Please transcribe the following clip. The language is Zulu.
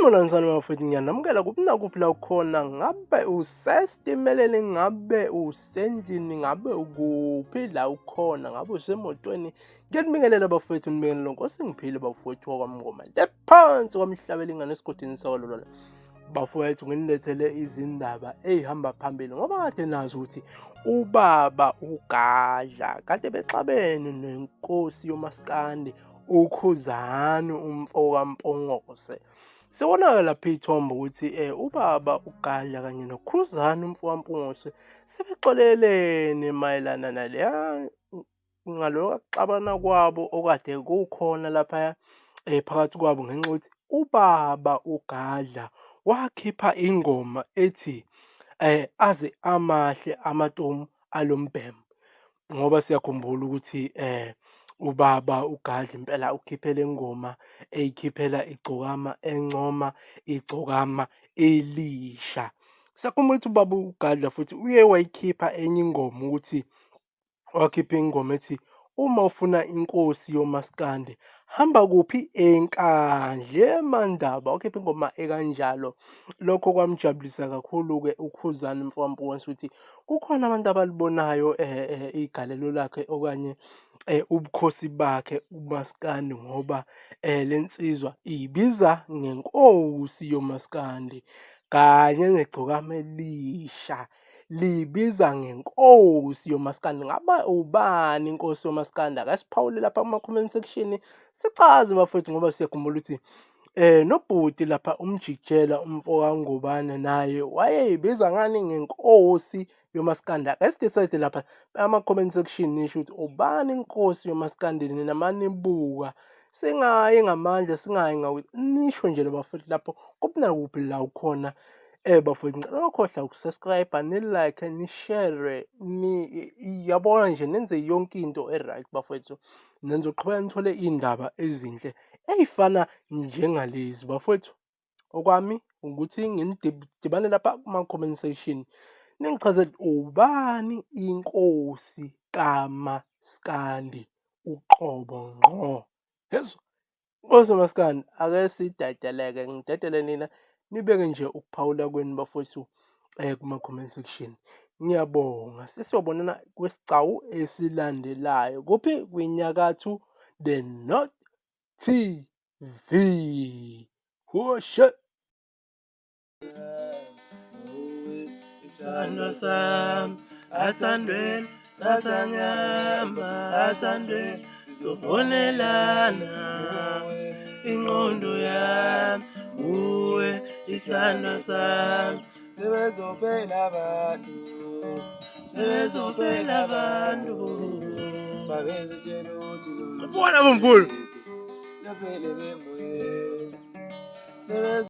Sanibonani sanibona bafowethu, ngiyanamukela kuphi nakuphi la ukhona, ngabe usesitimeleni, ngabe usendlini, ngabe ukuphi la ukhona, ngabe usemotweni. Ngiyanibingelela bafowethu, nibingelele Nkosi ngiphile bafowethu wakwaMngoma le phansi kwamhlabela ingane esigodini sakwalolona. Bafowethu, nginilethele izindaba ey'hamba phambili ngoba kade nazi ukuthi ubaba uGadla kade bexabene nenkosi yomaskandi uKhuzani umfo kaMpungose. Sibona-ke lapha iy'thombe ukuthi ubaba uGadla kanye noKhuzani umfo kaMpungose sebexolelene mayelana naleya ngalokhu kuxabana kwabo okade kukhona laphaya phakathi kwabo ngenxa yokuthi ubaba uGadla wakhipha ingoma ethi aze amahle amatomu alombhemu. Ngoba siyakhumbula ukuthi ubaba uGadla impela ukhiphe le ngoma eyikhiphela igcokama encoma igcokama elisha. Siyakhumbula ukuthi ubaba uGadla futhi uye wayikhipha enye ingoma ukuthi wakhipha ingoma ethi uma ufuna inkosi yomaskandi hamba kuphi eNkandla eMandaba, wakhipha ingoma ekanjalo. Lokho kwamjabulisa kakhulu-ke uKhuzani mfokaMpungose ukuthi kukhona abantu abalibonayo igalelo lakhe okanye ubukhosi bakhe umaskandi ngoba le nsizwa iyibiza ngenkosi yomaskandi kanye negcokama elisha liyibiza ngenkosi yomaskandi. Ngabe ubani inkosi yomaskandi? Ake siphawule lapha kuma-comment section sichaze bafowethu ngoba siyakhumbula ukuthi nobhuti lapha uMjikijela umfo kaNgubane naye wayeyibiza ngani ngenkosi yomaskandi. Ake si-decide lapha ama-comment section nisho ukuthi ubani inkosi yomaskandi nina manibuka singayi ngamandla singayi ngakuthi nisho nje bafowethu lapho kuphi nakuphi la ukhona. Bafowethu, ngicela ungakhohlwa uku-subscribe, ni-like, ni-share, ni yabona nje nenze yonke into e-right bafowethu. Nizoqhubeka nithole iy'ndaba ezinhle ey'fana njengalezi bafowethu. Okwami ukuthi nginidibane lapha kuma-comment section ningichazele ubani inkosi kaMaskandi uqobo ngqo. Yezwa? Nkosi maskandi, ake sidedeleke, ngidedele nina nibeke nje ukuphawula kwenu bafowethu kuma-comment section. Ngiyabonga, sesiyobonana kwisigcawu esilandelayo. Kuphi? Kwinyakatho The North TV. Hoshe! Isithando sami athandweni sasanyama athandweni sofonelana ingqondo yami uwe isithando sami sebezophela abantu sebezophela abantu babezitshela ukuthi Ubona bomkhulu. Laphele bemoyeni.